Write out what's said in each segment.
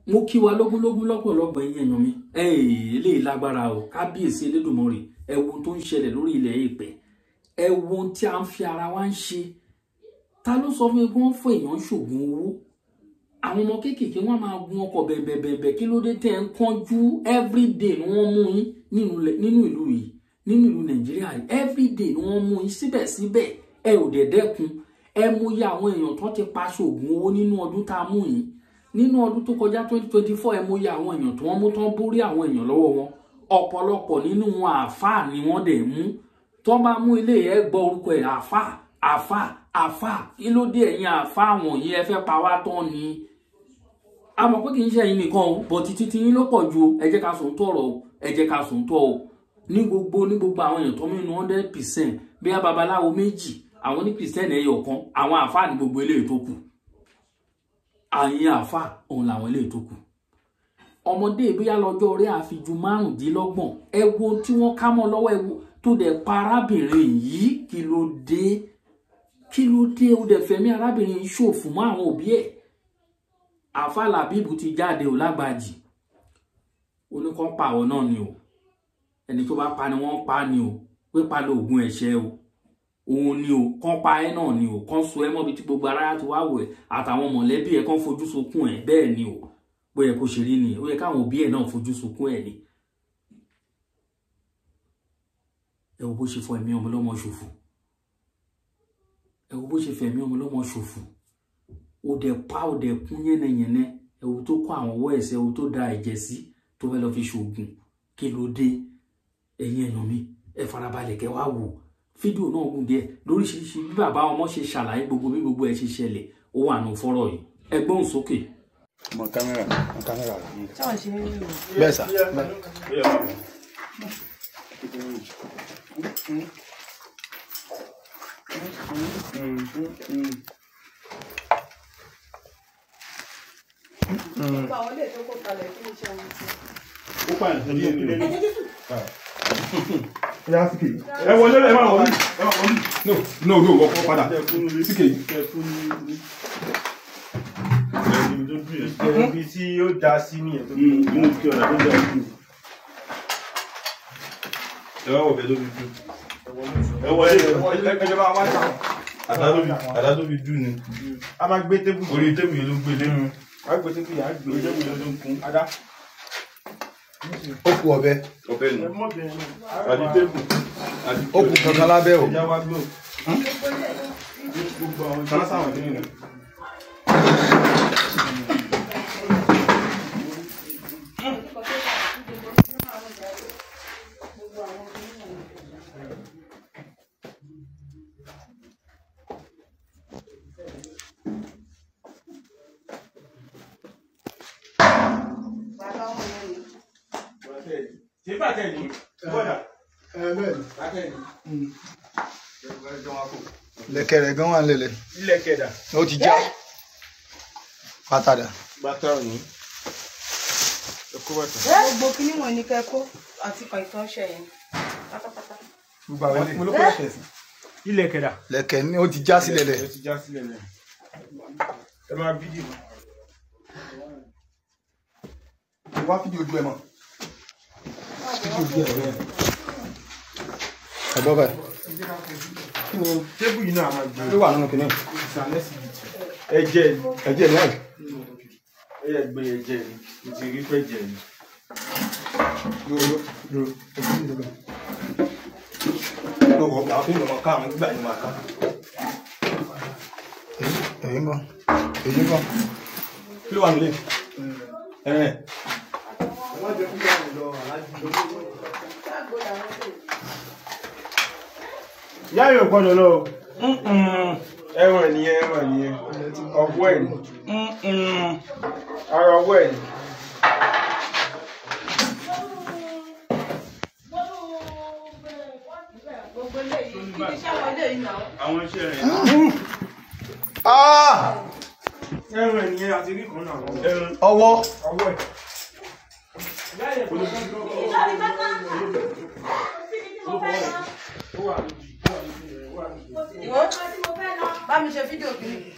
Mo kí wa lógúnlógún lọ́pọ̀lọpọ̀ ẹ̀yin èèyàn mi. Eléyìí lágbára o, kábíyèsí Elédùmarè. Ẹ wo ohun tó ń ṣẹlẹ̀ lórí ilẹ̀ èèpẹ̀, ẹ wo ohun tí a ń fi ara wa ń ṣe. Ta ló sọ fún mi pé wọ́n fún èèyàn ń ṣògùn owó? Àwọn ọmọ kéékèèké wọ́n máa gun ọkọ̀ bẹ̀bẹ̀bẹ̀bẹ̀. Kí ló dé tẹ́ ń kánjú? Everyday ni wọ́n mú yín nínú ìlú yìí, nínú ìlú Nàìjíríà yìí. Everyday ni wọ́n mú yín, síbẹ̀síbẹ̀ ẹ ò dẹ̀ dẹ́kun. Ẹ mú yá àwọn èèyàn tó ti pa ṣògùn owó nínú ọdún tá a mú yín, nínú ọdún tó kọjá 2024. Ẹ mú yá àwọn èèyàn tó wọ́n mú tán borí àwọn èèyàn lọ́wọ́ wọn. Ọ̀pọ̀lọpọ̀ nínú wọn àáfàá ni wọ́n dẹ̀ mú. Tó bá mú ilé ẹ gbọ́ orúkọ ẹ̀, àáfàá, àáfàá, àáfàá. Kí ló dé ẹ̀yin àáfàá wọ̀nyí? Ẹ fẹ́ pa wá tán ni. A mọ̀ pé kì í ṣe ẹ̀yin nìkan o, bọ̀ títí tí yín ló pọ̀ ju o. Ẹ jẹ́ ká sùn tọ̀rọ̀ o, ẹ jẹ́ ká sùn tọ̀ o. Ní gbogbo àwọn èèyàn tó mú inú 100%, bí a babaláwo méjì, àwọn ní kìrìsìtẹ́nì ẹyọ kan, àwọn àáfàá ní gbogbo eléyìí tó kù. Àyìn àáfàá òun làwọn eléyìí tó kù. Ọmọdé bóyá lọ́jọ́ orí àfijù 25, ẹ wo tí wọ́n ká mọ́ lọ́wọ́, ẹ wo tó dẹ̀ pa arábìnrin yìí. Kí ló dé? Kí ló dé? Ó dẹ̀ fẹ̀mí arábìnrin yìí ṣòfò mọ́ àwọn òbí ẹ̀. Àáfàá Làbíbù ti jáde ò lágbàjì, oníkan pa àwọn náà ni o. Ẹni tó bá pa ni wọ́n pa ni o, pípa lóògùn ẹ̀ṣẹ̀ o. Òun ni o, kán pa ẹ́ náà ni o, kán so ẹ́ mọ́bi tí gbogbo aráyá ti wá wò ẹ́, àtàwọn mọ̀lẹ́bí ẹ̀ kán fojú sunkún ẹ̀. Bẹ́ẹ̀ ni o, bó yẹ kó ṣe rí ni. Ó yẹ káwọn òbí ẹ̀ náà fojú sunkún ẹ̀ ni. Ẹ wo bó ṣe fọ ẹ̀mí ọmọ lọ́mọ ṣòfò, ẹ wo bó ṣe fẹ̀mí ọmọ lọ́mọ ṣòfò. Ó dẹ̀ pa, ó dẹ̀ kún yánnayànna. Ẹ wo tó kó àwọn ọwọ́ ẹ̀sẹ̀, ẹ wo tó da ẹ̀jẹ̀ sí, tó fẹ́ lọ fi ṣoògùn. Kí ló dé? Ẹ̀yin èèyàn mi, ẹ farabalẹ̀ kẹ́ wá wò fídíò náà gùn díẹ̀ lóríṣiríṣi. Bí bàbá ọmọ ṣe ṣàlàyé gbogbo bí gbogbo ẹ ṣe ṣẹlẹ̀, ó wà nù fọ́rọ̀ yìí. Ẹ gbóhùn sókè. Mọ kámẹ́rà, mọ kámẹ́rà rẹ. Ṣáà ṣe ń rí o. Bẹ́ẹ̀ sà. Gbogbo àwọn ilé tó kó kalẹ̀, kí ni iṣẹ́ wọn ti? Ó pààyàn sí ilé ní. Yá síkè. Ẹ wọlé, ẹ máa wọlé, ẹ máa wọlé. No, no, no, wọ́pọ̀ padà. Síkè. Ibi tí ó da sí nìyẹn tó Inú kí ọ̀nà tó dà sí. Ẹ wá wọ̀bẹ̀ tó fi dùn. Ẹ wọlé. Ẹjọba wa ta. Àdá tó fi dùn ni. A máa gbé tébù. Orí tébù yìí ló gbé lé. A gbé tébù yìí, a gbé. Orí tébù yìí ló ń kún. Ada. Ó kù ọ̀bẹ. Ọ̀bẹ nù. Àti tébù. Ó kù kankan lábẹ́ o. Ẹja wá gbó. Kaná sáwọn kìíní nù. Bàbá wọn yẹn ni. Ṣé bàtẹ́ ni? Bọ́dà. Bàtẹ́ ni. Lẹ̀kẹ̀ rẹ̀ gan wà nílẹ̀. Ilẹ̀ kẹ̀dà. Ó ti já. Bàtà dà. Bàtà ò ní. Ẹ kó bàtà. Gbogbo kíní wọn ní kẹ́ kó àti kàn ṣe yẹn pátápátá. Gbogbo àwọn ilé. Mo ló kó lẹ̀kẹ̀ sí. Ilẹ̀ kẹ̀dà. Lẹ̀kẹ̀ ni ó ti já sílẹ̀ lẹ̀. Ó ti já sílẹ̀ lẹ̀. Ẹ máa fídíò. Wá fídíò ojú ẹ mọ̀. Fídíò ojú ẹ rẹ̀. Ẹ gbọ́ báyìí. Kí ni Tébù yìí náà a máa gbé. ló wà nínú kìnìún? Ẹ̀jẹ̀ ni. Ẹ̀jẹ̀ náà. Ẹ yẹ gbé ẹ̀jẹ̀ ni. Mo ti rí pé ẹ̀jẹ̀ ni. Dúró dúró. Ẹ̀jẹ̀ ni dúró. Lọ́wọ́ àwọn fíìmù ọmọ ká àwọn gbà ní máa ká. Èyí ń bọ̀. Èyí ń bọ̀. Kí ló wà nílé? Ẹ̀rẹ̀. Ìyá yóò gbọ́dọ̀ lọ o. Ẹran nìyẹn, ẹran nìyẹn. Ọwọ́ ẹ̀ ni. Ara ọwọ́ ẹ̀ ni. Gbogbo eléyìí, kí ni iṣẹ́ wọn eléyìí náà? Àwọn iṣẹ́ rẹ̀. Ah! Ẹran nìyẹn àti rí kan náà. Ẹran. Ọwọ́. Ọwọ́ ẹ̀. Ìwọ bá mi ṣe fídíò kìíní.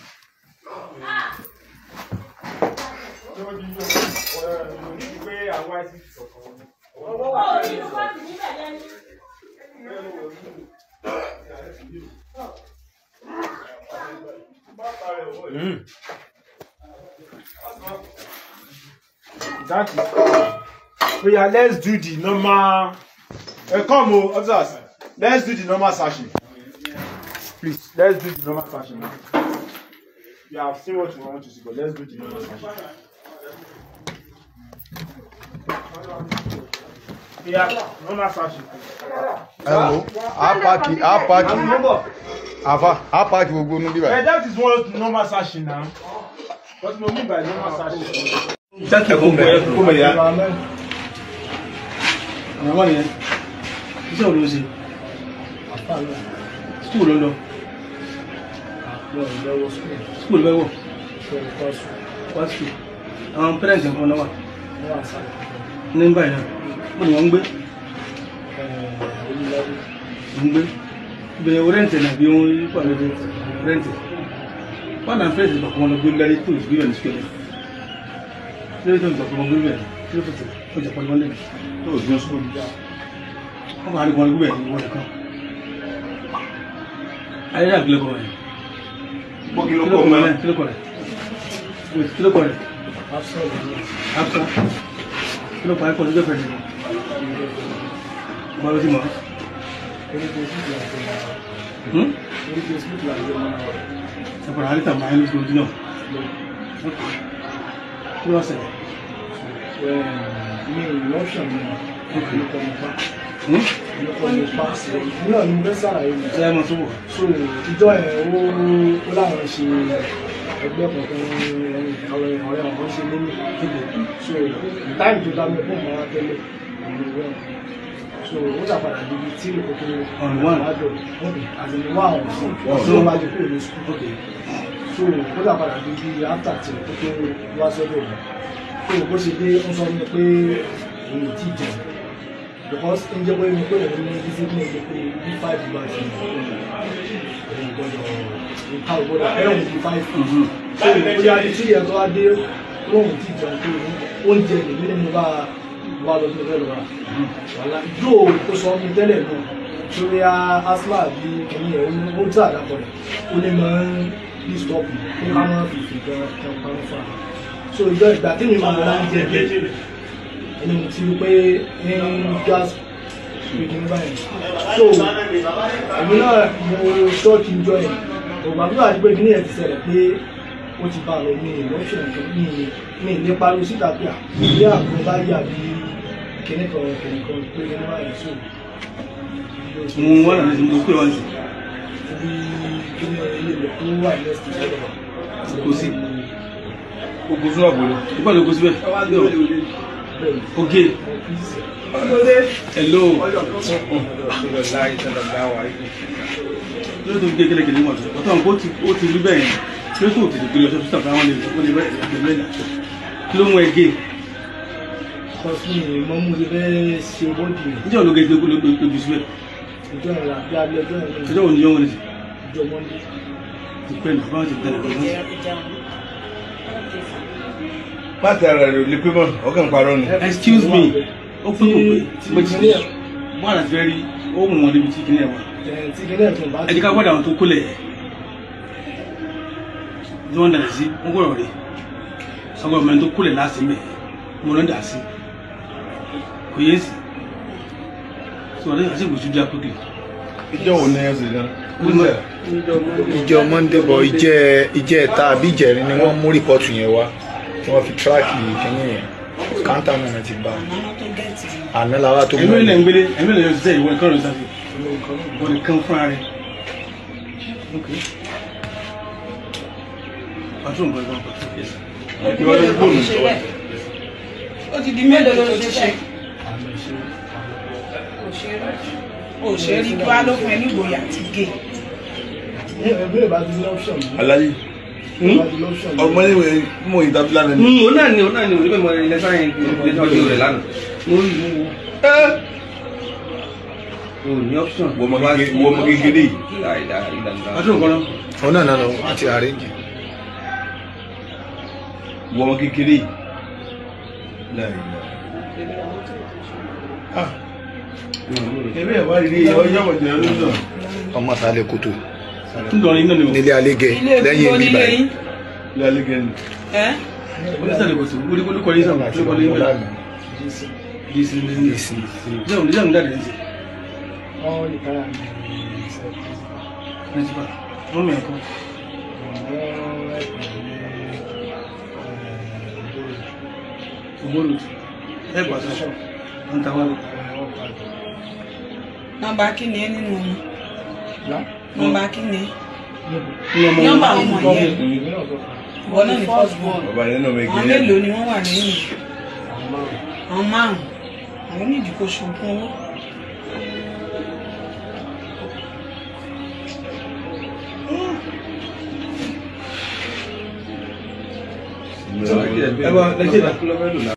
That is all. Yeah, let's do the normal. Come on, officers. Let's do the normal searching. Please, let's do the normal searching now. You have seen what you want to see, but let's do the normal searching. Yeah, normal searching. Hello. A park. Afa, a park gbogbo nu bí báyìí. That is what normal searching now. What do you mean by normal searching? Àwọn yẹn iṣẹ́ wo ló ń ṣe? School ló ń lọ. School ló wọ̀. Wá school. Àwọn parents nǹkan náà wà. Ní báyìí náà, wọ́n ni wọ́n ń gbé. Ń gbé. Bẹ̀rẹ̀ o rẹ́ǹtì náà bí wọ́n yípa lórí rẹ́ǹtì. Wọ́n náà fẹ́ẹ̀sì bàkọ́ wọn lọ gbé lórí tó ìgbé ní school yẹn. Lórí tó ìgbà wọn gbé bẹ̀rẹ̀ tí ó fẹsẹ̀ ó jẹ́ pọ́nmọ́ lẹ́nu. Tó ìgbé school. Wọ́n máa rí wọn gbé bẹ̀rẹ̀ wọ́n nìkan. Ayé náà kílókọ̀ rẹ̀. Kílókọ̀ rẹ̀. Kílókọ̀ rẹ̀. Afsa. Kílókọ̀ rẹ̀ kọ́ lójú ẹ̀fẹ̀ nìkan. Ọba ló ti mọ̀. Ẹ̀pọ̀rọ̀ àríta máa ń lójú ojú náà. Kí ló ṣẹlẹ̀? Mi ò lọ́ṣọ̀ mi ló kọ́ mi pa. Ló kọ́ mi pa. Náà ni mo fẹ́ ṣàlàyé mi. Ṣé ẹ mọ̀ sówò? So ìjọ ẹ̀ ó láwọn ṣe ẹgbẹ́ kankan àwọn ọ̀rẹ́ wọn ṣe lémi. So táìmù tó dá mi fún ọmọ wa tẹ́lẹ̀ òun so ó ṣàpadà di ibi tí ìkókó wájọ àti wá ọ̀sán tó bá ti kúrò ní sukùl. So ó ṣàpadà di ibi after tí ìkókó wá sọ́dọ̀ mi. So bó ṣe dé ó sọ mi pé òun ò tí ì jẹun because ń jẹ́ pé mi pé òun ní discipline jẹ́ pé bí five bá ti òun gbọ́dọ̀ nǹkan ò gbọ́dọ̀ fẹ́ràn bí five. So bóyá tí ìyẹn tó wá dé lóun ò tí ì jẹun pé oúnjẹ lèmi ni mo bá wà lọ sí ọ̀rẹ́ lọ́ra wàhálà yóò tó sọ mi tẹ́lẹ̀ náà sórí asma bí kìíní ẹ̀ ó ń tà àdàpọ̀ rẹ̀ ó ní máa ń bí stop mi ó ká máa fìfì gan kan pamọ́ fún wa so ìjọ ìgbà tí mi máa ra ń jẹ dé ẹni mo ti rí pé ń gas pé kìíní báyìí so èmi náà mo ṣọ́ọ̀kì ń jọ ẹ̀ ògbà tó àti pé kìíní ẹ̀ ti ṣẹlẹ̀ pé ó ti bá a lọ ní ìlọ́ṣẹ̀ nǹkan ní ilé pariwo síta pé à ilé àgbọn bá yà bí kìnìkan kìnìkan pé kìnìkan báyìí so. Mo wà ní mo pè wọ́n sí. Ibi kíni ilé ilẹ̀ tó wà ní ẹ̀sìn ìṣẹ̀lẹ̀ wa. Kò sí. Ogo sún àbò lọ. Ìgbà ló kó síbẹ̀. Oge. Hello. Lórí tó fi gé kélekèlé wọ̀n tó. Ọ̀tọ̀ nǹkan ó ti rí bẹ́ẹ̀ yẹn. Lórí tó tètè gbé lọ sọ́sítà fún àwọn olè bẹ́ẹ̀ kí ló mú ẹ gé? Kọ́sí mi mọ́ mú ti fẹ́ ṣe bọ́dì mi. Níjọ́ ló gé lójú síbẹ̀? Ìjọ ìrìn àbí alẹ́ ọjọ́ ìrìn. Ọjọ́ òní yọ̀ wọ́n ní sí. Ìjọ Mọ́ndé. Ti pẹ́ nù báwọn ti tẹ̀lé lọ́wọ́. Pàtẹ ara rẹ̀ ò lè pé mọ́, ọkàn parọ́ ni. Excuse me, ó pín kò pé mo ti wọ́n àti fẹ́ rí ó mú wọn níbi tí kìnìún ẹ̀ wà. Ẹ jẹ́ ká wádìí àwọn tó kólẹ̀ ẹ̀. Tí wọ́n dàdí sí, wọ́n gbọ́dọ̀ rí. Sọ́gbọ́n mẹ́rin tó kólẹ̀ láti mẹ́ mo lọ́ dà sí. Kò yé sí. So àti ìwòsàn bí akókè. Ìjọ wo ni ẹ sì gan? Ìjọ Monday bọ̀ ìjẹ́ ẹ̀ta àbí ìjẹrin ni wọ́n mú rìpọ́tù yẹn wá tí wọ́n fi tíráàkì kínní yẹn káńtà náà ti bá àná làwa tó mú. Ẹ̀mí ilẹ̀ ń gbélé, ẹ̀mí ilẹ̀ yóò ṣiṣẹ́ ìwọ nìkan ló ṣàṣe. Ìwọ nìkan fúnra rẹ̀. Pàtó nǹkan ẹ̀gbọ́n pàtó. Ó ti di mélòó ló ti ṣe? Kò ṣe rí kí wá ló fún ẹ ní ìgboyà àti gé. Aláyé ọmọ ilé mọ ìdábí lánàá ni. Òun náà ni òun náà ni òun ní mọ ilé sáyẹn ilé tọ́jú rẹ̀ lánàá. Mo rí mú wo. O ní option. Wọ́n ọmọ kékeré yìí. Pàtó nǹkan náà. Òun náà náà wọ́n ti arrange. Wọ́n ọmọ kékeré yìí. Ọmọ sálẹ̀ kòtò nílé alégẹ lẹ́yìn ibi báyìí. Ilé alégẹ ni. Onísàlẹ̀ kòtò olùkọ́ ní sàmù olùkọ́ ní ìwé. Dc dc. Ṣé òun ní jáde ní sí? Principal, wọ́n mi ẹ̀kọ́. Ògbóró ẹ̀ pàṣẹ ń ta wá lọ. Nọ́mbà kí ni ẹ nínú ọmọ? Nọ́mbà kí ni? Nọ́mbà ọmọ yẹn. Ìwọ náà ni first born. Àwọn mélòó ni wọ́n wà lẹ́yìn? Àwọn márùn-ún. Àwọn onídìí kò ṣoògùn owó. Ẹ bá lẹ́sẹ̀ náà.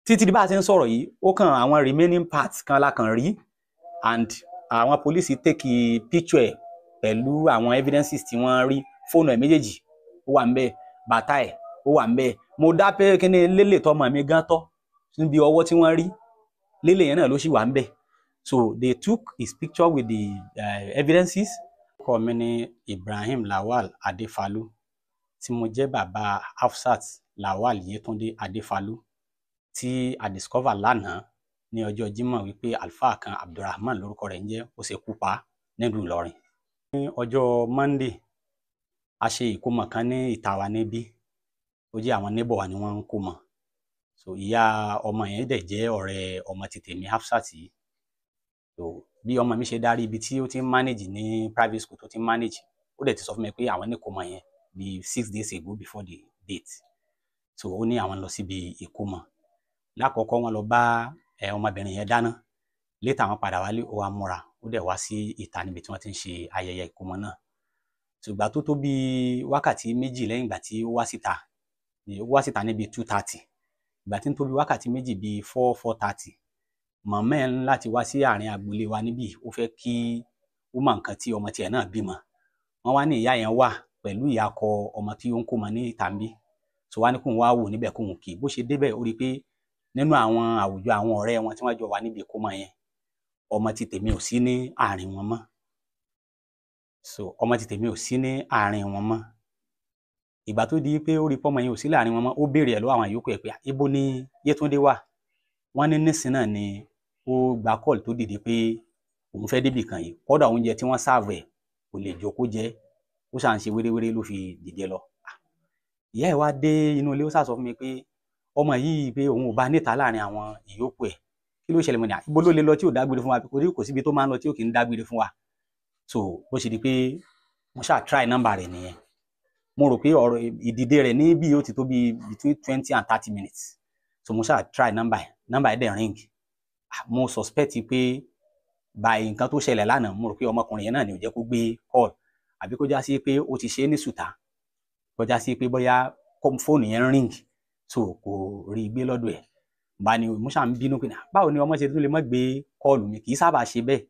Títí di bá a ti ń sọ̀rọ̀ yìí, ó kàn àwọn remaining parts kan la kàn rí, and àwọn polisi take picture ẹ̀ pẹ̀lú àwọn evidences tí wọ́n rí. Fóònù ẹ̀ méjèèjì ó wà ńbẹ̀, bàtà ẹ̀ ó wà ńbẹ̀. Mo dá pé kíní lélẹ̀ tọmọ mi gan tọ́ níbi ọwọ́ tí wọ́n rí lélẹ̀ yẹn náà ló sì wà ńbẹ̀. So they took his picture with the evidences. Ọkọ mi ni Ibrahim Lawal Adefalu, tí mo jẹ́ bàbá Hafsat Lawal Yetunde Adefalu, tí a discover lánàá ní ọjọ́ Jímọ̀ wípé àlùfáà kan Abdulrahman lórúkọ rẹ̀ ń jẹ́, ó ṣe kú pa nílùú Ìlọrin. Ní ọjọ́ Monday, a ṣe ìkómọ kan ní ìta wa níbí, ó jẹ́ àwọn neighbor wa ni wọ́n ń kómọ. So ìyá ọmọ yẹn dẹ̀ jẹ́ ọ̀rẹ́ ọmọ ti tèmi Hafsat yìí. So bí ọmọ mi ṣe darí ibi tí ó ti ń manage ní private school tó ti ń manage, ó dẹ̀ ti sọ fún mi pé àwọn ní ìkómọ yẹn bí 6 days ago before the date. So ó ní àwọn lọ síbi ìkómọ. Lákọ̀ọ́kọ́ wọ́n lọ bá ọmọbìnrin yẹn dáná. Later wọ́n padà wálé, ó wá múra, ó dẹ̀ wá sí ìta níbi tí wọ́n ti ń ṣe ayẹyẹ ìkómọ náà. Ṣùgbọ́n tó tó bí wákàtí méjì lẹ́yìn ìgbà tí ó wá síta, ó wá síta níbi 2:30. Ìgbà tí ń tó bí wákàtí méjì bíi 4, 4:30, màmá ẹ̀ ń láti wá sí àárín agboolé wa níbí, ó fẹ́ kí ó mọ nǹkan tí ọmọ tiẹ̀ náà bímọ. Wọ́n wá ní ìyá yẹn wà pẹ̀lú ìyá akọ ọmọ tí ó ń kómọ ní ìta níbí. So wá ní kóun wá wò níbẹ̀ kóun kì í. Bó ṣe débẹ̀, ó rí i pé nínú àwọn àwùjọ àwọn ọ̀rẹ́ wọn tí wọ́n jọ wà níbi ìkómọ yẹn, ọmọ ti tèmi ò sí ní àárín wọn mọ́. So ọmọ ti tèmi ò sí ní àárín wọn mọ́. Ìgbà tó di pé ó rí pọ́mọ yẹn ò sí láàárín wọn mọ́, ó béèrè ẹ̀ lọ́wọ́ àwọn yòókù ẹ̀ pé ibo ni Yétúndé wà. Wọ́n ní nísìn náà ni ó gba call tó dìde pé òun fẹ́ débì kan yìí. Kódà oúnjẹ tí wọ́n serve ẹ̀ kò lè jókòó jẹ, ó ṣà ń ṣe wéréwéré ló fi dìde lọ. Ìyá ẹ̀ wá dé inú ilé, ó ṣà sọ fún mi pé ọmọ yìí pé òun ò bá níta láàrin àwọn ìyókù ẹ̀. Kí ló ṣẹlẹ̀? Mo ní ibo ló lè lọ tí ò dágbére fún wa? Kò síbi tó máa ń lọ tí ò kì í dágbére fún wa. So bó ṣe di pé mo ṣáà try number rẹ̀ nìyẹn. Mo rò pé ọ̀rọ̀ ìdìde rẹ̀ ní bí ó ti tó bí between 20 and 30 minutes. So mo ṣáà try number ẹ̀, number ẹ̀ dẹ̀ ring. Mo suspect pé by nǹkan tó ṣẹlẹ̀ lánàá, mo rò pé ọmọkùnrin yẹn náà ni ò jẹ́ kó gbé call, àbí kó já sí pé ó ti ṣe é ní sùtá, kó já sí pé bóyá fóònù yẹn ring, so kò rí gbé lọ́dọ̀ ẹ̀. Bá ní mo ṣáà ń bínú pé báwo ni ọmọ ṣe tún lè má gbé call mi? Kì í sábà ṣe bẹ́ẹ̀.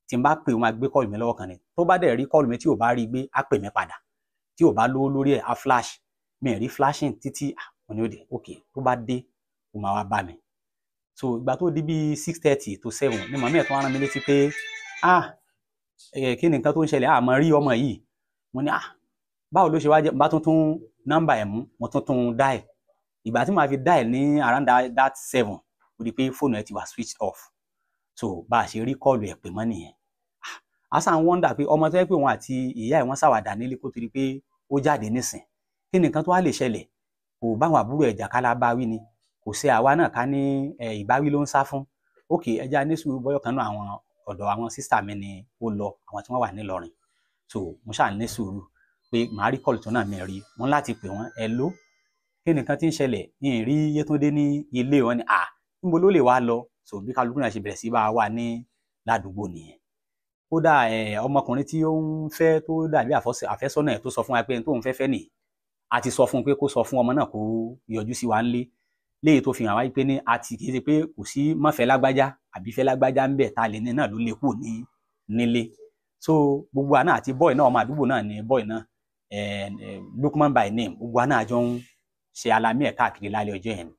Tí n bá pè, ó máa gbé call mi lọ́wọ́ kan ni. Tó bá dẹ̀ rí call mi tí ò bá rí gbé, á pè mí padà. Tí ò bá lówó lórí ẹ̀, á flash mi. Rí flashing títí mo ní ó dé, ok, tó bá dé ó máa wá bá mi. So ìgbà tó di bíi 6:30 to 7 ni màmí ẹ̀ tó wá rán mi létí pé, ah, kí ni nǹkan tó ń ṣẹlẹ̀? Àmọ́ rí ọmọ yìí. Mo ní, ah, báwo ló ṣe wá jẹ́? Bá tuntun nọ́mbà ẹ̀ mú, mo tuntun dial. Ìgbà tí màá fi dial ní around that 7, ó di pé fóònù ẹ̀ ti wà switched off. So bá a ṣe rí call ẹ̀ pè mọ́ nìyẹn. A sàn wonder pé ọmọ tó yẹ pé òun àti ìyá ẹ̀ wọ́n ṣàwàdà nílé kó tó di pé ó jáde nísìn, kí ni nǹkan tó wá lè ṣẹlẹ̀? Kò báwọn àbúrò ẹ̀ jà kálá bá wí ni, kò ṣe àwa náà ká ní ìbáwí ló ń sá fún. Ok, ẹja ní sùúrù, bọ́yọ̀ kan náà àwọn ọ̀dọ̀ àwọn sister mi ni ó lọ, àwọn tí wọ́n wà nílọrin. So mo ṣáà ní sùúrù pé màá rí call tó náà mi rí wọn láti pè wọ́n. Ẹ ló kí nìkan tí ń ṣẹlẹ̀? Ní rí Yétúndé ní ilé wọn ni à níbo ló lè wá lọ? So bí kálukú náà ṣe bẹ̀rẹ̀ sí bá a wà ní ládùúgbò nìyẹn. Kódà ọmọkùnrin tí ó ń fẹ́ tó dàbí àfẹ́sọ́nà ẹ̀ tó sọ fún wa pé ẹni tó ń fẹ́ fẹ́ nìyí, a ti sọ fún un pé kó sọ fún ọmọ náà kó yọjú sí wa ńlé. Léyìí tó fi hàn wáyé pé ní àti kì í ṣe pé kò sí mọ́fẹ́ lágbájá àbí fẹ́ lágbájá ń bẹ̀ tá a lè ní náà ló lè kù ní nílé. So gbogbo àná àti boy náà, ọmọ àdúgbò náà ni boy náà, Lukman by name, gbogbo àná àjọ ń ṣe alamí ẹ̀ káàkiri lálẹ́ ọjọ́ yẹn ni.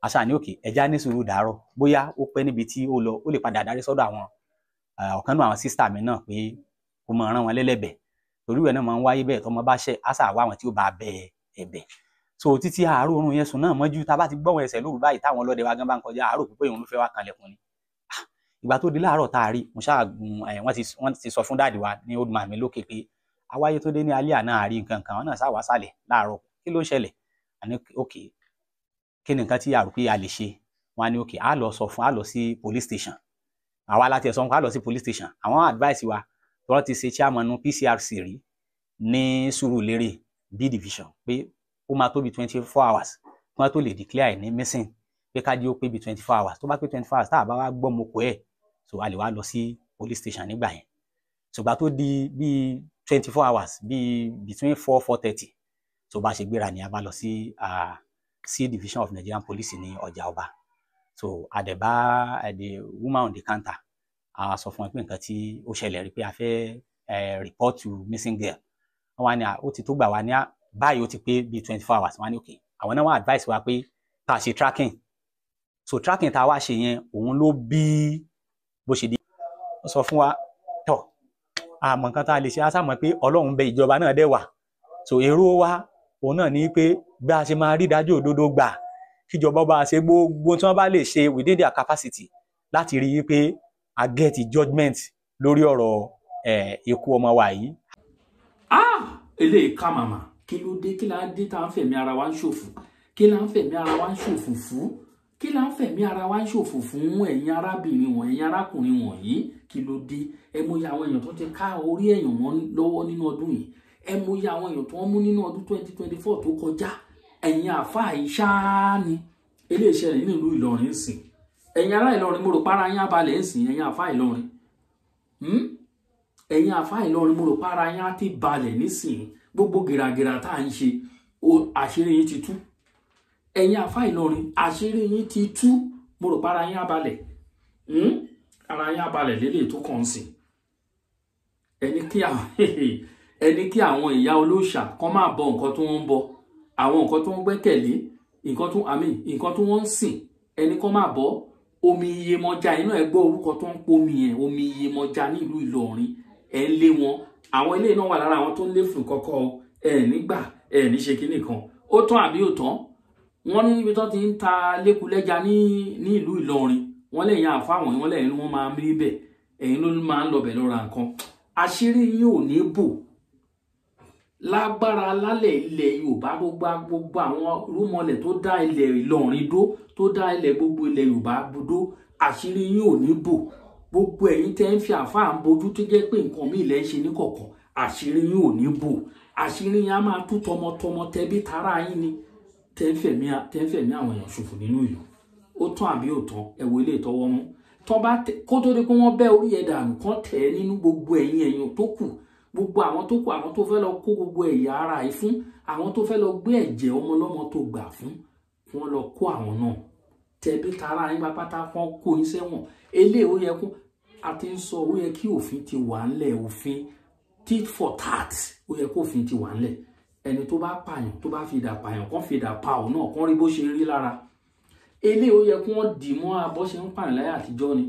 Àṣà ní òkè ẹja ní sùúrù dàárọ̀, bóyá ó pẹ́ níbi tí ó lọ, ó lè padà darí sọ́dọ̀ àwọn ọ̀kan náà àwọn sísítà mi náà pé kó máa rán wọn lẹ́lẹ́bẹ̀, torí ìwẹ̀ náà máa ń wáyé bẹ́ẹ̀ tọmọ bá ṣẹ̀ àṣà wá àwọn tí ó bá bẹ ẹ̀bẹ̀. So títí àárọ̀ oorun yẹn sùn náà mọ́jú, tá a bá ti gbọ́wọ́ ẹsẹ̀ lóru báyìí táwọn ọlọ́dẹ wa gan bá ń kọjá, àárọ̀ pípé òun ló fẹ́ wá kanlẹ̀kùn ni. Ìgbà tó di láàárọ̀ tá a rí, mo ṣáà gun wọ́n ti sọ fún dáàdì wa ní old man mi lókè pé awáyé tó dé ní alẹ́ àná àárí nǹkan kan, àwọn náà ṣáà wá sálẹ̀ láàárọ̀, kí ló ń ṣẹlẹ̀? Àní òkè kí ni nǹkan tí a rò pé a lè ṣe? Wọn á ní òkè á lọ sọ fún, á lọ sí police station. Àwa láti ẹ̀sọ́ á lọ sí police station. Àwọn advice wa tí wọ́n ti ṣe chairman PCRC rí ní Surulere B division pé ó máa tó bí 24 hours kí wọ́n tó lè declare ní missing, pé ká jẹ́ ó pé bí 24 hours, tó bá pé 24 hours tá a bá wá gbọ́ moko ẹ̀, so a lè wá lọ sí police station nígbà yẹn. Ṣùgbọ́n tó di bí 24 hours bí between 4-4:30, tó bá ṣe gbéra ni a bá lọ sí C division of Nigerian Police ní Ọjà Ọba. So àdẹ̀bá the woman on the counter a sọ fún ẹ pé nǹkan tí ó ṣẹlẹ̀ rí pé a fẹ́ report to missing girl. Wọ́n wá ní ó ti tó gbà wá ní báyìí, ó ti pé bíi 24 hours. Wọ́n á ní okay, àwọn náà wọ́n advice wa pé ká ṣe tracking. So tracking tá a wá ṣe yẹn òun ló bí bó ṣe di. Ó sọ fún wa tọ̀ àmọ́ nǹkan tá a lè ṣe, á sàmọ́ pé Ọlọ́run bẹ, ìjọba náà dẹ̀ wà. So èrò wa òun náà ní pé bí a ṣe máa rí ìdájọ́ òdodo gbà, kíjọba bá ṣe gbogbo tí wọ́n bá lè ṣe within their capacity láti rí i pé a get judgement lórí ọ̀rọ̀ ikú ọmọ wa yìí. Eléyìí ká màmá, kí ló dé, kí la dé tá à ń fẹ̀mí ara wa ń ṣòfò, kí la ń fẹ̀mí ara wa ń ṣòfò fún, kí la ń fẹ̀mí ara wa ń ṣòfò fún ẹ̀yin arábìnrin wọ̀nyí, ẹ̀yin arákùnrin wọ̀nyí, kí ló dé? Ẹ mọyì àwọn èèyàn tó ti ká orí èèyàn mọ́ lọ́wọ́ nínú ọdún yìí, ẹ mọyì àwọn èèyàn tó ń mú nínú ọdún 2024 tó kọjá. Ẹ̀yin àfáà yìí ṣáá ni eléyìí ṣẹlẹ̀ nílùú Ìlọrin sìn. Ẹ̀yin ará Ìlọrin, mo rò para yín abalẹ̀ ń sìn. Ẹ̀yin àfáà Ìlọrin, ẹ̀yin àfáà Ìlọrin, mo rò para yín á ti balẹ̀ nísìn. Gbogbo gìràgìrà tá à ń ṣe, àṣírí yín ti tú. Ẹ̀yin àfáà Ìlọrin, àṣírí yín ti tú. Mo rò para yín abalẹ̀, ara yín abalẹ̀ lélẹ̀ tó kàn sìn. Ẹni kí àwọn ìyá olóòṣà kàn máa bọ nǹkan tó ń bọ, àwọn nǹkan tó ń gbẹ́kẹ̀lé, nǹkan tó nǹkan tó wọ́n ń sìn, ẹni kàn máa bọ omi Iyemọja. Inú ẹ gbọ́ orúkọ tó ń pomi yẹn, omi Iyemọja nílùú Ìlọrin. Ẹ ń lé wọn, àwọn ilé náà wà lára àwọn tó ń lé fún kọ́kọ́ ẹ nígbà ẹ ní ṣe kinní kan. Ó tán àbí ò tán? Wọ́n ní níbi tó ti ń ta lẹ́kulẹ́ja ní ìlú Ìlọrin, wọ́n lẹ́yìn àfáwọn, wọ́n lẹ́yìn wọ́n máa ń rí bẹ̀, ẹ̀yin ló máa ń lọ bẹ̀ lọ́ra nǹkan. Àṣírí yín ò ní bò lágbára lálẹ́ ilẹ̀ Yorùbá. Gbogbo àwọn rúmọlẹ̀ tó dá ilẹ̀ Ìlọrin dó, tó dá ilẹ̀ gbogbo ilẹ̀ Yorùbá dó, àṣírí yín ò ní bò. Gbogbo ẹ̀yin tẹ́ ń fi àfáà ń bojú tó jẹ́ pé nǹkan míì lẹ́ ń ṣe ní kọ̀ọ̀kan, àṣírí yín ò ní bò. Àṣírí yín á máa tú tọmọtọmọ tẹbí tará yín ni tẹ́ ń fẹ̀mí àwọn èèyàn ṣòfò nínú ìlú. Ó tán àbí ò tán? Ẹ wo ilé ìtọ́wọ́ mú tọ́ bá kó tó di pé wọ́n bẹ́ orí ẹ̀ dànù kán tẹ̀ ẹ́ nínú. Gbogbo ẹ̀yin ẹ̀yàn tó kù, gbogbo àwọn tó kù, àwọn tó fẹ́ lọ kó gbogbo ẹ̀yà ara yìí fún, àwọn tó fẹ́ lọ gbé ẹ̀jẹ̀ ọmọ ọlọ́mọ tó gbà fún, wọ́n lọ kó àwọn náà tẹ̀bí tara yín pátá, kán kó yín sẹ́wọ̀n. Eléyìí ó yẹ kó a ti ń sọ, ó yẹ kí òfin ti wà ńlẹ̀, òfin tit for tat, ó yẹ kó òfin ti wà ńlẹ̀. Ẹni tó bá pààyàn, tó bá fi idà pààyàn, kán fi idà pa òun náà, kán rí bó ṣe rí lára. Eléyìí ó yẹ kí wọ́n dì mọ́ bó ṣe ń pààyàn láyé àtijọ́ ni,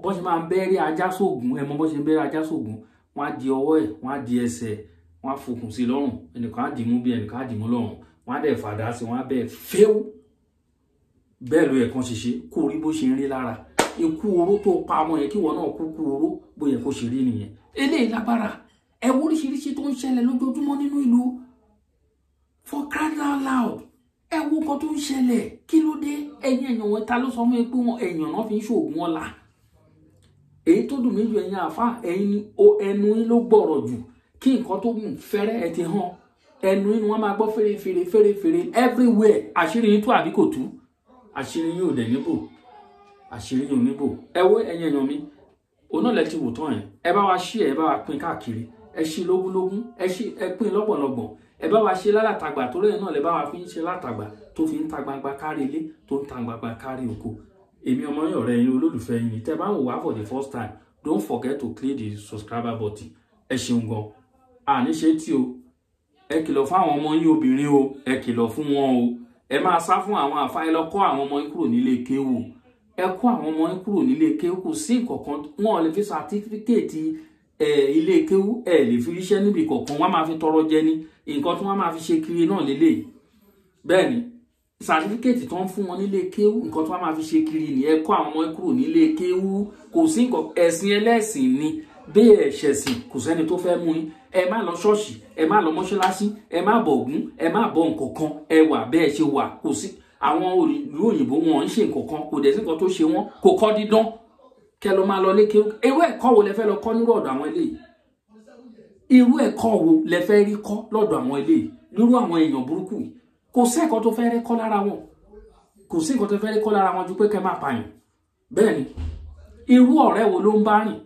bó ṣe máa ń bẹ́rí ajá sóògùn. Ẹ mọ bó ṣe ń bẹ́rí ajá sóògùn, wọ́n á di ọwọ́ ẹ̀, wọ́n á di ẹsẹ̀, wọ́n á fokùn sí lọ́rùn, ẹnìkan á dì mú bí ẹnìkan á dì mú lọ́rùn, wọ́n á dẹ̀ fàdá sí, wọ́n á bẹ́ẹ̀ fẹ́wù. Bẹ́ẹ̀ ló yẹ kán ṣe ṣe kó rí bó ṣe ń rí lára. Ikú oró tó pa ọmọ yẹn, kí wọn náà kú kú oró, bó yẹ kó ṣe rí nìyẹn. Eléyìí lágbára. Ẹ wo oríṣiríṣi tó ń ṣẹlẹ̀ lójoojúmọ́ nínú ìlú, for crying out loud. Ẹ wo nǹkan tó ń ṣẹlẹ̀, kí ló dé? Ẹ̀yin èèyàn wọn, ta ló sọ fún mi pé wọn èèyàn náà fi ń ṣoògùn ọ̀la? Èyí tó dùn mí jù, ẹ̀yin àfa, ẹ̀yin ẹnu yín ló gbọ̀rọ̀ jù. Kí nǹkan tó mú fẹ́rẹ́ ẹ ti hàn, ẹnu yín ni wọ́n máa gbọ́ fèrèfèrè fèrèfèrè everywhere. Àṣírí yín tú àbí kò tú? Àṣírí yín ò dẹ̀ níbò, àṣírí yín ò níbò. Ẹ wo ẹ̀yin èèyàn mi, òun náà lẹ ti wò tán yẹn. Ẹ bá wa ṣí, ẹ bá wa pín káàkiri, ẹ ṣí lógúnlógún, ẹ ṣí, ẹ pín lọ́gbọ̀nlọ́gbọ̀n. Ẹ bá wa ṣe lálàtàgbà, torí ẹ̀ náà lẹ bá wa fi ń ṣe látàgbà tó fi ń ta gbangba kárí ilé, tó ń ta gbangba kárí oko. Èmi ọmọ yín, ọ̀rẹ́ yín, olólùfẹ́ yín ni. Tẹ́ bá ń wò wá for the first time, don't forget to click the subscriber button. Ẹ ṣeun gan. Àní ṣe tí o. Ẹ kìlọ̀ fún àwọn ọmọ yín obìnrin o, ẹ kìlọ̀ fún wọn o. Ẹ máa sá fún àwọn àfa. Ẹ lọ kọ́ àwọn ọmọ yín kúrò nílé kéwù. Ẹ kó àwọn ọmọ yín kúrò nílé kéwù. Kò sí nǹkankan wọn ò lè fi certificate ẹ ilé kéwù, ẹ lè fi ríṣẹ́ níbi kọ̀ọ̀kan. Wọ́n máa fi tọrọ jẹ ní nǹkan tí wọ́n máa fi ṣe kiri náà lélẹ̀. Bẹ́ẹ̀ ni, certificate tó ń fún wọn nílé kéwù, nǹkan tí wọ́n máa fi ṣe kiri ni. Ẹ kó àwọn ọmọ yín kúrò nílé kéwù. Kò sí nǹkan, ẹ̀sìn ẹlẹ́sìn ni bẹ́ẹ̀, ṣẹ̀sìn, kò sẹ́ni tó fẹ́ mú yín. Ẹ má lọ ṣọ́ọ̀ṣì, ẹ má lọ mọ́ṣáláṣí, ẹ má bọ Ògún, ẹ má bọ nǹkan kan. Ẹ wà bẹ́ẹ̀ ṣe wà. Kò sí àwọn ìlú òyìnbó, wọn ń ṣe nǹkan kan, kò dẹ̀ sí nǹkan tó ṣe wọ́n. Kò kọ́ dídán kẹ lọ máa lọ lékè. Irú ẹ̀kọ́ wo lẹ fẹ́ lọ kọ́ nírú ọ̀dọ̀ àwọn eléyìí? Irú ẹ̀kọ́ wo lẹ fẹ́ rí kọ́ lọ́dọ̀ àwọn eléyìí, nírú àwọn èèyàn burúkú yìí? Kò sí ẹ̀kọ́ tó fẹ́ rí kọ́ lára wọn. Kò sí nǹkan tó fẹ́ rí kọ́ lára wọn ju pé kẹ́ máa pààyàn. Bẹ́ẹ̀ ni, irú ọ̀rẹ́ wo ló ń bá rìn?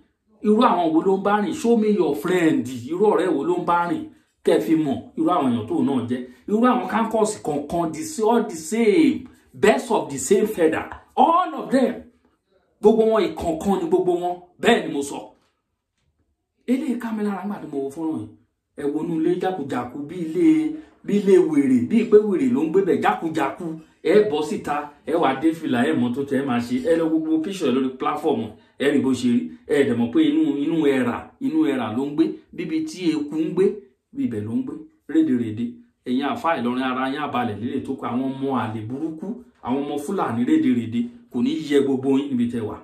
Irú àwọn wo ló ń bá rìn? Show me your friend. Irú ọ̀rẹ́ wo ló ń bá rìn, kẹ́ fi mọ̀ irú àwọn èèyàn tó náà jẹ́. Irú àwọn kankọ́ọ̀sì kọ̀ọ̀kan, all the same, birds of the same feather, all of them. Gbogbo wọn, ìkọ̀ọ̀kan ni gbogbo wọn. Bẹ́ẹ̀ ni mo sọ. Eléyìí ká mi lára nígbà tí mo wo fọ́nrán yìí. Ẹ wo inú ilé jákujàku, bí ilé wèrè, bí pé wèrè ló ń gbé bẹ̀, jákujàku. Ẹ bọ́ síta, ẹ wà dé fìlà, ẹ mọ̀ tó tẹ ẹ máa ṣe. Ẹ lọ gbogbo píṣọ̀ lórí platform, ẹ rí bó ṣe rí. Ẹ dẹ̀ mọ̀ pé inú ẹ̀rà ló ń gbé, bíbi tí eku ń gbé, bíbẹ̀ ló ń gbé rédèrèdè. Ẹ̀yin àfa Ìlọrin, ara yín abalẹ̀ lélẹ̀ tó kọ àwọn ọmọ àlè burúkú, àwọn ọmọ Fúlàní rédèrèdè, kò ní yẹ gbogbo yín níbi tẹ wà.